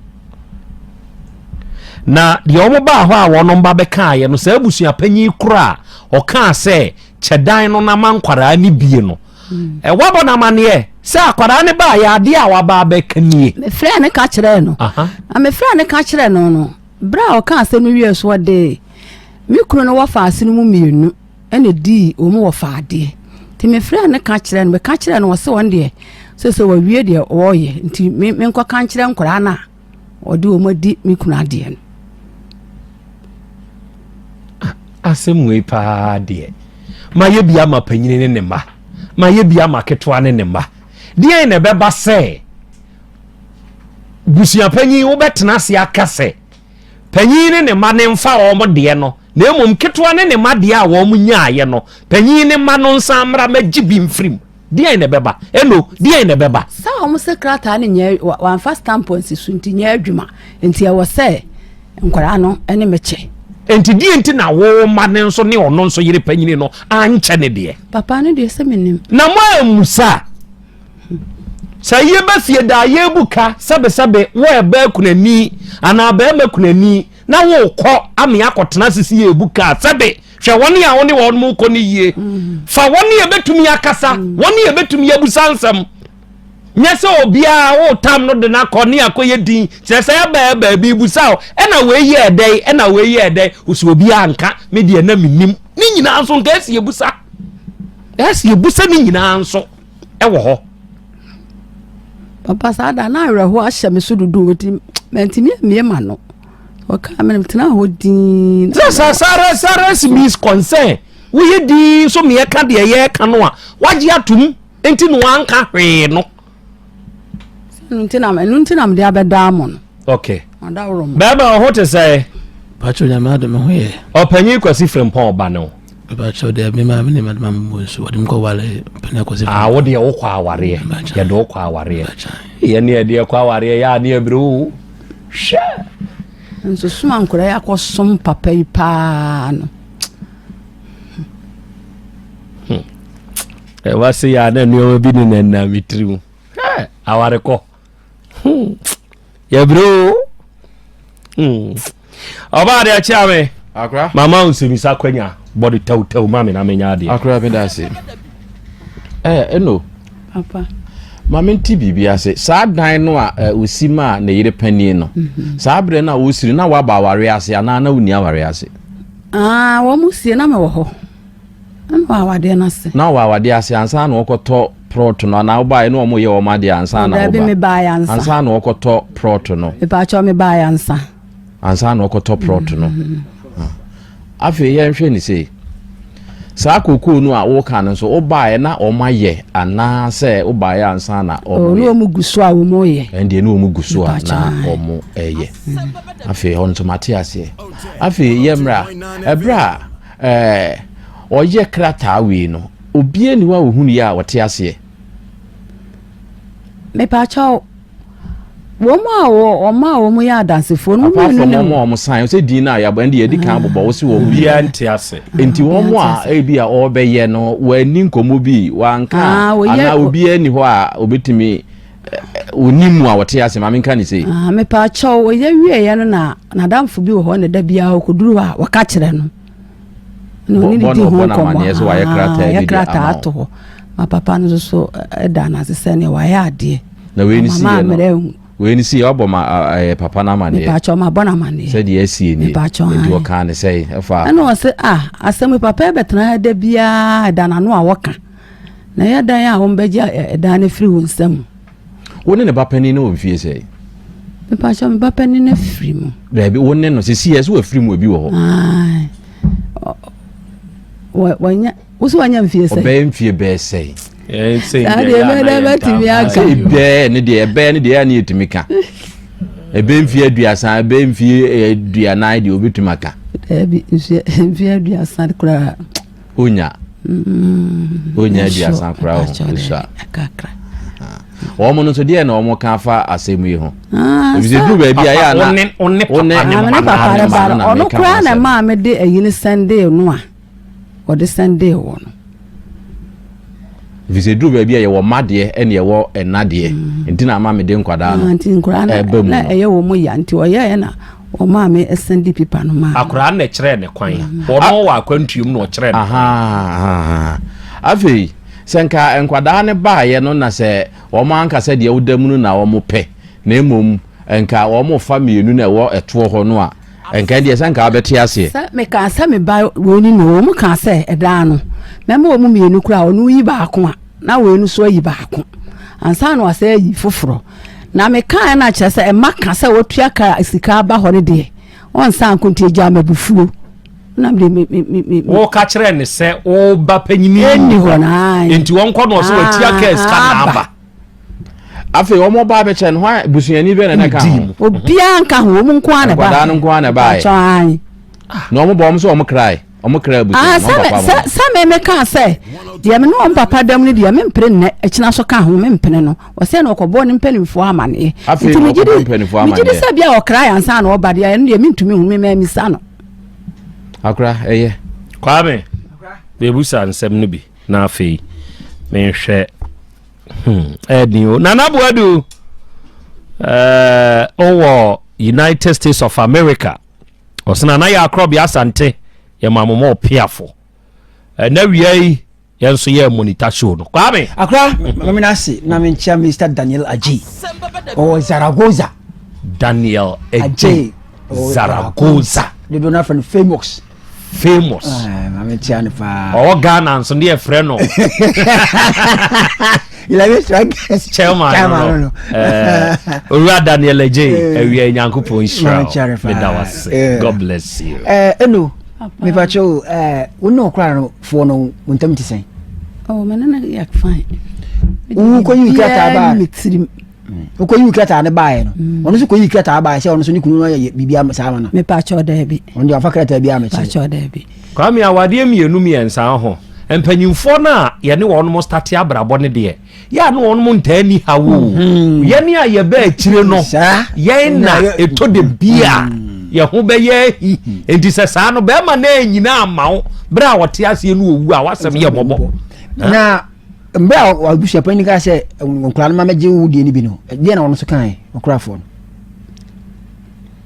Na deɛ wɔn baa hɔ a wɔn ba bɛkaeɛ no, saa abusua panyin koro a ɔkaa sɛ kyɛdan no na ma nkwaraa ne bie no, hmm. ɛwɔ abɔ no amaneɛ. Sɛ akwadaa no baeɛ adeɛ a waba abɛka nie. Mefrɛɛ no ka kyerɛɛ no. Na mefrɛɛ no ka kyerɛɛ no no, berɛ a ɔkaa asɛm no wieɛ so ɔde me kunu no wɔfa ase no mu mmienu ɛna dii wɔn wɔfa adeɛ. Nti mefrɛɛ no ka kyerɛɛ no, meka kyerɛɛ no ɔse ɔno deɛ sɛ sɛ wawie deɛ ɔreyɛ nti me menkɔka nkyerɛ nkwadaa no a ɔde wɔn adi me kunu adeɛ no. Asɛm wei paa deɛ, mayɛ bi ama panyini ne ne mma, mayɛ bi ama ketewa ne ne mma. Deɛn na ɛbɛba sɛ busuapanyin wobɛtena ase aka sɛ panyin ne ne mma ne mfa wɔn deɛ no, na mmom ketewa ne ne mma deɛ a wɔn nyaayɛ no, panyin ne mma no nsan mmra mɛgye bi mfirim. Deɛn na ɛbɛba? Ɛno, deɛn na ɛbɛba? Sɛ wɔn sɛ krataa no nyɛ wɔamfa stamp ansi so nti nyɛ adwuma nti ɛwɔ sɛ nkwadaa no ne me kyɛ. Nti deɛ nti na wo mma no nso ne ɔno nso yere panyini no ankyɛ ne deɛ? Papa no deɛ sɛ menim. Na mo ammusa sɛ yɛba fie daa yɛbu ka sɛbesɛbe wo ɛbaa kunani anaa bɛrima kunani na wokɔ ame akɔtena sisi yɛbu ka sɛbe hwɛ wɔn a wo ne wɔn mo kɔ no yie fa wɔn a ɛbɛtumi akasa wɔn a ɛbɛtumi abusa nsɛm nyɛ sɛ obiara wotam no de no akɔ ne akɔyɛ din kyerɛ sɛ ɛbɛɛ baabi busa o ɛna wei yɛ ɛdɛn ɛna wei yɛ ɛdɛn wosi obiara nka me deɛ na menim ne nyinaa nso nka ɛsi ebusa ɛsi ebusa ne nyinaa nso ɛwɔ hɔ. Papa saa da na awerɛhoɔ ahyɛ me so dodo nti mantumi ammie ma no ɔkaa me tena hɔ dinn. Sɛ sɛ sare sare means concern woyɛ dinn so meɛ ka deɛ yɛreka no a wagye atom nti na wanka hwee no. Ɛno nti na ɛno nti na mede abɛdaa mo no. Okay. Bɛrima ɔho te sɛ. Pacho nyame adom me ho yɛ. Ɔpanyin Kwasi Frimpong ɔba ne wo. Pacho deɛ me maame ne madama me bɔ nsu wɔde me kɔ wale panyin Kwasi Frimpong. Ah wo deɛ wokɔ awareɛ yɛde wokɔ awareɛ yɛ ne yɛde ɛkɔ awareɛ yɛ a ne yɛbrɛ o hwɛ. Nso soma nkwadaa yi akɔsom papa yi paa no. Hmm. Ɛwa se yɛ a na nneɛma bi ne nanam me tirim. Hwɛ awarekɔ. Hmm. Yɛbrɛ o. Hmm. Ɔbaa deɛ kyea me. Akora. Mama nsɛmisa kwanya bɔde tɛwtɛw ma me na menya adeɛ. Akora me da ase. Eh, eno. Papa. Ma mente biribi ase. Saa dan no a eh, osi maa ne yere panin no. Mm -hmm. Saa berɛ no a wosiri na waba aware ase anaa na wonni aware ase? Ah, wɔn mu sie na mewɔ hɔ. Na mewɔ awadeɛ no ase. Na wɔ awadeɛ ase ansa na wɔkɔtɔ prɔt no anaa wobaeɛ na wɔn yɛ wɔn adeɛ ansa na woba? Dabi mebaeɛ ansa. Ansa na wɔkɔtɔ prɔt no. Mepaakyɛw mebaeɛ ansa. Ansa na wɔkɔtɔ prɔt no. Mm-hmm. Ah. Afei yɛnhwɛ ne sei. Saa kokoo no a woka no nso wobaeɛ na wɔn ayɛ anaasɛ wobaeɛ ansa na wɔn oh, yɛ? Wɔn gu so a wɔn yɛ. Ɛndeɛ ne wɔn gu so a na wɔn yɛ. Afei hɔ nso mate aseɛ. Afei yɛmmra ɛberɛ a ɛɛ ɔyɛ krataa wei no obiara ni hɔ a ohunu yɛ a ɔte aseɛ. Mepaakyɛw wɔn a wɔn a wɔn yɛ adansefoɔ no apart from wɔn a wɔn san sɛ din no a yɛabɔ ɛnde yɛdi kan abobɔ wo se wɔn obiara nte ase nti wɔn a ebi a ɔrebɛyɛ no wɔani nkɔmmɔ bi wɔanka ah, anaa obiara ni hɔ a obetumi Ɔnim mu a ɔte ase ma menka ne sei. Ah, mepaakyɛw ɔyɛ wieɛ no na n'adamfo bi wɔ hɔ na da biara ɔkɔduru hɔ a wɔka kyerɛ no na ɔne ne di ho nkɔmmɔ sɛ wayɛ krataa bi de ama ato hɔ ma papa no nso so da no ase sɛ neɛ wayɛ adeɛ na wei ne siiɛ no wei ne siiɛ wabɔ ma ɛyɛ papa no amaneɛ mepaakyɛw ma bɔ no amaneɛ sɛdeɛ asie nie mepaakyɛw nti ɔkaa ne sɛe ɛfa ɛna ɔse ah asɛm papa ɛbɛtena ha da biara ɛda n'ano a wɔka Na ɛyɛ dan a wɔbɛgye ɛdan no afiri wo nsam. Wo ne ne ba panin no wɔ mfie sɛn? Mepakyɛ me ba panin no afiri mu. Daabi wo ne no sisi yɛ sɛ wafiri mu ebi wɔ hɔ. Wanya wo sɛ wanya mfie sɛn? Ɔbɛyɛ mfie bɛyɛ sɛn? Saa deɛ ɛbɛyɛ dɛ bɛtumi aka. Ɛbɛyɛ ne deɛ ɛbɛyɛ ne deɛ ɛyɛ ne yɛtumi ka. Ɛbɛyɛ mfie aduasa ɛbɛyɛ mfie aduanan deɛ obɛtumi aka. Daabi mfie aduasa koraa. Onya. Mm, Onya aduasa koraa ho esua. Wɔn no nso deɛ na wɔn ka afa asɛm yi ho. Ah, Efisɛ duru baabi a yɛ ana one papa ne ma ne ba no. Ɔno koraa na maa me de ayi ne sɛndee no a ɔde sɛndee wɔ no. Efisɛ duru baabi a yɛwɔ mma deɛ ɛna yɛwɔ ɛna deɛ mm. nti na ama me de nkwadaa no ah, nti nkwadaa no na ɛyɛ wɔn ya nti ɔyɛɛ na Wɔmaa me sɛnde pipa no maa. Akwadaa na ɛkyerɛɛ ne kwan. Mm. Ɔno wɔ akwantuom na ɔkyerɛɛ ne kwan. Afei, Sɛ nka nkwadaa no baeɛ no na sɛ wɔn ankasa deɛ woda mu no na wɔn pɛ, na mmom nka wɔn fa mmienu na ɛwɔ ɛtoɔ hɔ no a, nka ɛdeɛ sɛ nka wobɛte aseɛ. Sɛ mekaa sɛ me ba wei ne no, wɔn kaa sɛ ɛdaa no mɛma wɔn mmienu koraa, ɔno yi baako a na wei no so ayi baako ansa na wasɛ ayi foforɔ. Na mekaeɛ no akyerɛ sɛ ɛma ka sɛ wɔtua ka sika aba hɔ no deɛ ɔnsan nko nti agya mabufuo. Na mede me me me me. Wɔka kyerɛ ne sɛ ɔba panyini ɛnni hɔ no nti wɔnkɔ no ɔsɛ watua ka sika na aba. Afei wɔn ba abɛkyɛ no hwan busuani bɛn na ɛka ho. Obiara nka ho, wɔn nko ara na ɛbaeɛ. Nkwadaa no nko ara na ɛbaeɛ. Na wɔn bɔ wɔn sɛ wɔn krae, wɔn kra abusua ah, wɔn papa mo. Sɛ me me kaa sɛ deɛ me ne wɔn papa dam no deɛ me mpere nnɛ akyina so ka ho me mpene no ɔsɛ na ɔkɔbɔ ne mpanimfoɔ amaneɛ. Afei na ɔkɔbɔ mpanimfoɔ amaneɛ. Megye di sɛ bia ɔkra yɛ ansa na ɔba deɛ ɛno deɛ mentumi hu me mɛmisa no. Akora ɛyɛ. Kwame, bebusa nsɛm no bi na afei menhwɛ. Hmm, ɛni o. Nana Boadu, ɔwɔ United States of America. Ɔsɛ Nana yɛ akorɔbea Asante, yɛ ma mo ɔpeafo. Ɛnɛ wia yi, yɛn nso yɛ monitor show no. Kwame. Akora, mamina ase na menkyia Mr. Daniel Adjei. Ɔwɔ Zaragoza. Daniel Adjei Zaragoza. Dodo no afrɛ no famous. Famous. Ah, maame tia no paa. Ɔwɔ Ghana nso ne yɛfrɛ no. Chairman no no. Eh, Owura Daniel Adjei, eh. awia Nyankopɔn nhyira wo. Meda wo ase. Eh. God bless you. Eh, eno, mepakyɛ o, eh, wo ne ɔkora no foɔ no, wo ntam te sɛn? Oh, me ne no yɛ fine. Wokɔyi krataa baa. Me tirim. Wokɔyi krataa no baeɛ no, mm. ɔno nso kɔyi krataa baeɛ sɛ ɔno nso ne kunu no ayɛ biribi saa ma no. Mepakyɛ daabi. Ɔno deɛ ɔfa krataa bi amɛkyerɛ. Mepakyɛ daabi. Kwame awadeɛ mmienu mmiɛnsa ho mpanyinfoɔ no a yɛne wɔn mo state abrabɔ no deɛ yɛ a ne wɔn mo ntaa ni ha wo mm-hmm. yɛne a yɛbɛ akyire no yɛn na ɛtɔ de bi a mm. yɛn ho bɛyɛ ahi nti sɛ saa no bɛrima no anyina ama wo berɛ a ɔte aseɛ no ɔwu a wasɛm yɛ mmɔbɔ na mmerɛ a abusuapanyin kaa sɛ nkwadaa no ma mɛgye wo deɛ no bi no deɛ na ɔno nso kae ɔkorafoɔ no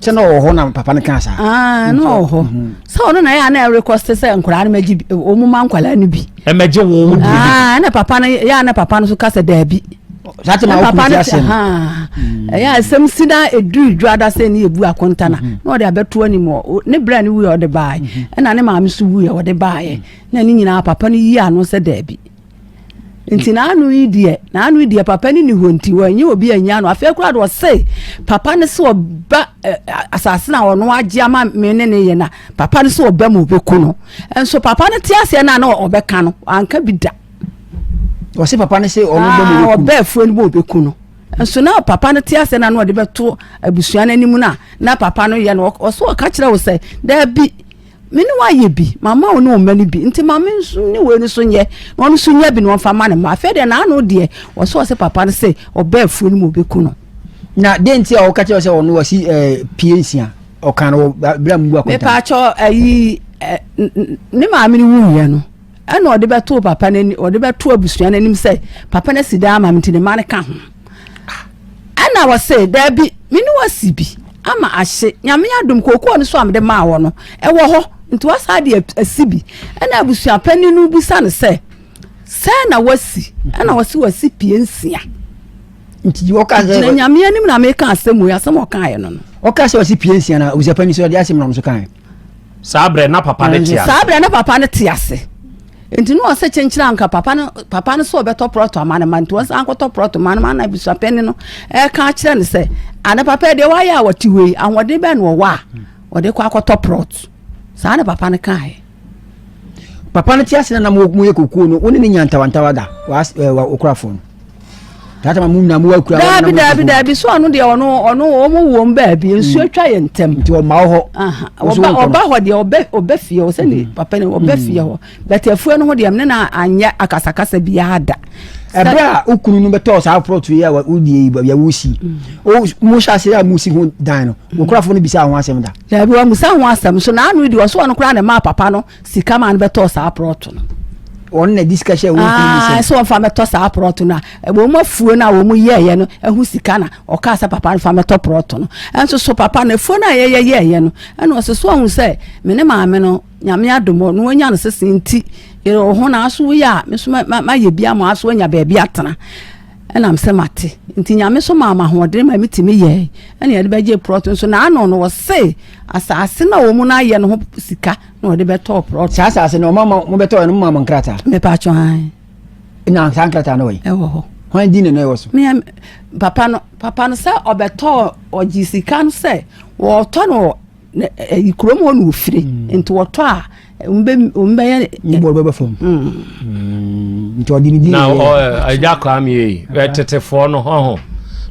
sɛ na ɔwɔ hɔ na papa no kaa saa ah, na ɔwɔ hɔ mhm. sɛ ɔno na ɛyɛ a na ɛrekɔste sɛ nkwadaa no mɛgye wɔn ma nkwadaa no bi ɛmɛgye wo wo deɛ ah, na papa no yɛ a na papa no so ka sɛ daabi saa te ma papa no te ha ɛyɛ asɛm si na eduru dwa da sɛ ne ebu akonta na mhm. na ɔde abɛto anim wɔ ne bere a ne wuiɛ ɔde baeɛ mhm. ɛna ne maame so wuiɛ ɔde baeɛ na ne nyinaa papa no yi ano sɛ daabi nti n'ano yi deɛ n'ano yi deɛ papa no ni hɔ nti wɔnyɛ obi anyi ano afei koraa de ɔse papa no sɛ ɔba asase na ɔno agye ama me ne ne yɛ na papa no sɛ ɔba mu ɔbɛku no nso papa no te aseɛ no a na ɔbɛka no anka bi da ɔse papa no sɛ ɔno ba mu ɔbɛku ɔba afuo no mu ɔbɛku no nso na papa no te aseɛ no a na ɔde bɛto abusua no anim no a na papa no yɛ no ɔso ɔka kyerɛ wo sɛ daabi Me ne wo ayɛ bi, mama wo ne wo mma no bi, nti ma me nso ne wei no so nyɛ, na ɔno nso nya bi na ɔmfa ma ne mma. Afei deɛ n'ano deɛ, ɔsɛ ɔsɛ papa no sɛ ɔba afuo no mu ɔbɛku no. Na deɛ nti a ɔka kyerɛ sɛ ɔno wasi eh, pie nsia, ɔka no wɔ berɛ a mubu akonta. Mepaakyɛ ayi ne maame no wuiɛ no, ɛna ɔde bɛto papa no anim, ɔde bɛto abusua no anim sɛ papa no asi dan ama me nti ne mma no ka ho. Ɛna wɔse, Daabi, me ne wo asi bi ama ahye. Nyame adom, kookoo no so a mede maa wɔ no, ɛwɔ hɔ, nti woasan de asi bi. Ɛna abusuapanin no bisa no sɛ, Sɛn na woasi? Ɛna ɔse, Wasi pie nsia. Nti ɔka sɛ. Gyina Nyame anim na meka asɛm wei, asɛm a ɔkaeɛ no no. Ɔka sɛ ɔsi pie nsia na abusuapanin sɛ ɔde asɛm na ɔno nso kaeɛ. Saa berɛ na papa no te ase. Saa berɛ na papa no te ase. Nti na ɔsɛ kyenkyen anka papa no papa no sɛ ɔbɛtɔ prɔto ama no ma nti ɔsan akɔtɔ prɔto ma no ma na abusuapɛni no ɛka akyerɛ no sɛ ana papa deɛ wayɛ a wɔte wei ahoɔden bɛn na ɔwɔ a ɔde kɔ akɔtɔ prɔto saa na papa no kaeɛ. Papa no te ase na na mo yɛ kokuo no wo ne ne nya ntawantawa da wɔkurafoɔ no. Tata mu na mu akura. Daabi daabi daabi so ɔno deɛ ɔno ɔno wɔn wɔ mu baabi nsuo mm. atwa yɛn ntɛm. Nti ɔma wɔ hɔ. Ɔba ɔba hɔ deɛ ɔbɛ ɔbɛ fie hɔ sɛni mm. papa ni ɔbɛ mm. fie hɔ bɛtɛ afuo no ho deɛ ne na anyɛ akasakasa biara da. Ɛbrɛ a okunu no bɛtɔɔ saa plɔt yi a wodie yi baabi a wosi mo hyɛ ase a mo si ho dan no okurafo no bisa ho asɛm da. Daabi wɔn bisa ho asɛm so na ano di ɔso ɔno koraa na ɛmaa papa no sika maa no bɛtɔɔ saa prɔto no. Wɔn na di sika hyɛ wɔn kunu mu sɛ. Sɛ wɔn fa mɛtɔ saa prɔto no a wɔn afuo no a wɔn yɛɛyɛ no ɛho sika na ɔkaa sɛ papa no fa mɛtɔ prɔto no ɛnso so papa no afuo no a yɛyɛ yɛɛyɛ no ɛna ɔsɛ so ɔho sɛ me ne maame no. Nyame adom ɔno wanya no sese nti yere wo ho na aso woyɛ a me nso mayɛ bi ama aso anya baabi atena. Ɛna mesɛ mate. Nti Nyame so maa m'ahoɔden ma metumi yɛe. Ɛna yɛde bɛgye prɔto nso na ano no wɔse asase na wɔn no ayɛ no ho sika na wɔde bɛtɔɔ prɔto. Saa asase no ɔma mo bɛtɔɔ no mo maa mo nkrataa? Mepatwɔ ae. Na saa nkrataa no wɔ yi? Ɛwɔ hɔ. Hwan din na na ɛwɔ so? Me papa no papa no sɛ ɔbɛtɔɔ ɔgye sika no sɛ wɔtɔ no ɛyi kurom hɔ na ofire mm. nti wɔtɔ a wɔn bɛyɛ. ne bɔ bɛbɛ fam. Mm. nti ɔde ne din na ɛgya kwame yi ɛtetefoɔ no hɔ ho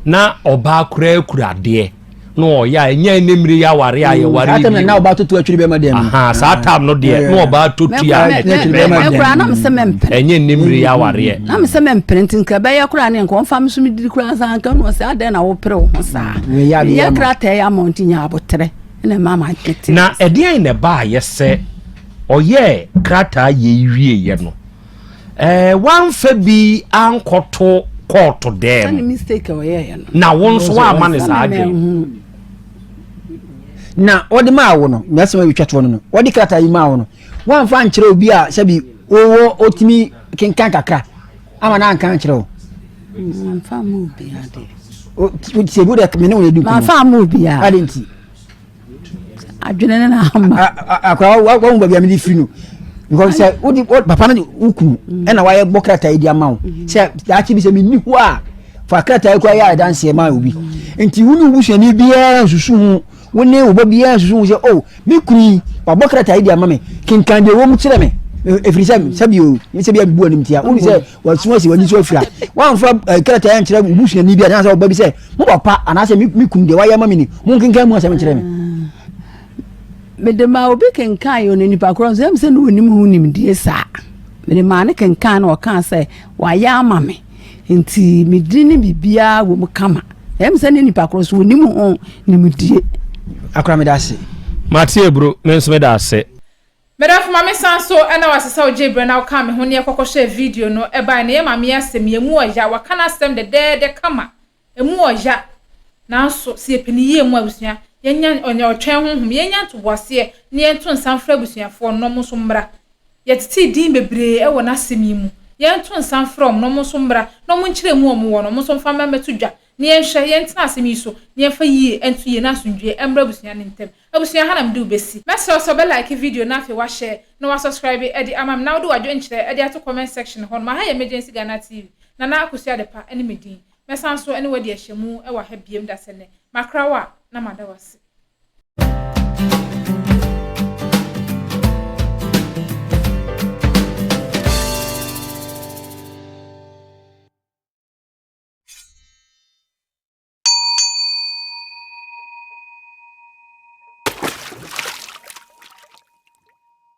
na ɔbaa koraa kura adeɛ na ɔyɛ a ɛnyɛ ne mmiri yɛ aware a yɛware yi bi na ɔbaa toto atwiri bɛma dɛm no saa tam no deɛ na ɔbaa toto a atwiri bɛma dɛm ɛnyɛ ne mmiri yɛ awareɛ na mesɛ mɛmpere nti nka bɛyɛ koraa ne nka ɔmfa me so medidi koraa nsa nka no ɔsɛ adɛn na wopere wo ho saa yɛ krataa yɛ ama nti nya aboterɛ na ɛma ma tete na ɛdeɛn na ɛbaayɛ sɛ ɔyɛɛ krataa yei wieɛ no ɛɛ wamfa bi ankɔto kɔɔto dɛm mistake ɔyɛɛ no na wo nso woamma ne saa adwene na ɔde maa wo no nyasɛm a ɛtwa toɔ no no ɔde krataa yi maa wo no Woamfa ankyerɛ obi a sɛbi wowɔ otumi kenkan kakra ama no anka ankyerɛ wo. Mamfa amma obiara deɛ. Sɛ bi deɛ me ne wo yɛ di nkɔmmɔ. Mamfa amma obiara. Ade nti. Adwene ne na ama. Akora wahu baabi a mede firi no. Because sɛ wode papa no wo kunu mm. ɛna wayɛ bɔ krataa yi di ama wo. Mm. Sɛ daakye bi sɛ menni hɔ a fa krataa yi kora yɛ adanseɛ ma obi. Mm. Nti wo ne wo busuani biara nsusu ho Wo ne wo ba biara nsusu ho sɛ, 'O, me kunu yi, wabɔ krataa yi de ama me. Kenkan deɛ ɛwɔ mu kyerɛ me. Ɛfiri sɛ, sɛbi o, sɛ bi a mebu animtia. Wonu sɛ wasu asi w'ani so afira. Woamfa eh, krataa yi ankyerɛ wo busuani bi anaasɛ ɔba bi sɛ, mo papa anaasɛ me kunu deɛ wayɛ ama me ni, monkenkan mu asɛm nkyerɛ me. Mede maa obi kenkan yɛ ɔno nipa korɔ nso ɛm sɛ na ɔnim ho nimdie saa. Mede maa no kenkan na ɔkaa sɛ wayɛ ama me. Nti me din ne biribiara wɔ mu kama. Ɛyɛ me sɛ ne nipa korɔ so onim ho nimdie. Akora meda ase. Mate aburo, me nso meda ase. Medɔfo ma me san so na wase sɛ wogyee berɛ na wokaa me ho ne yɛkɔkɔ hwɛɛ video no ɛbae no yɛ maame yi asɛm yi ɛmu ɔya waka n'asɛm dɛdɛɛdɛ kama ɛmu ɔya nanso sɛ yɛpɛ ne yie mu abusua yɛnya ɔtwɛn honhom yɛnya ntoboaseɛ na yɛnto nsa mfrɛ abusuafoɔ no na ɔmo nso mmra Yɛtetee din bebree wɔ n'asɛm yi mu. Yɛnto nsa mfrɛ wɔn na wɔn nso mmra na wɔnkyerɛ mu a wɔwɔ no, wɔn nso mfa mmra mmɛto dwa na yɛnhwɛ, yɛntena asɛm yi so na yɛmfa yie nto yie na asomdwoeɛ mmra abusua no ntam. Abusua, ha na mede wo bɛsi. Mɛsrɛ wo sɛ wobɛ like video na afei woahyɛ na woasubscribe de ama me na wode w'adwenkyerɛ de ato comment section hɔ nom. Aha yɛ Emergency Ghana TV. Nana Akosua Adepa ne me din. Mɛsan so ne wo adi ahyɛmu wɔ ha biom dasɛ nnɛ. Makra wo a, na mada wo ase.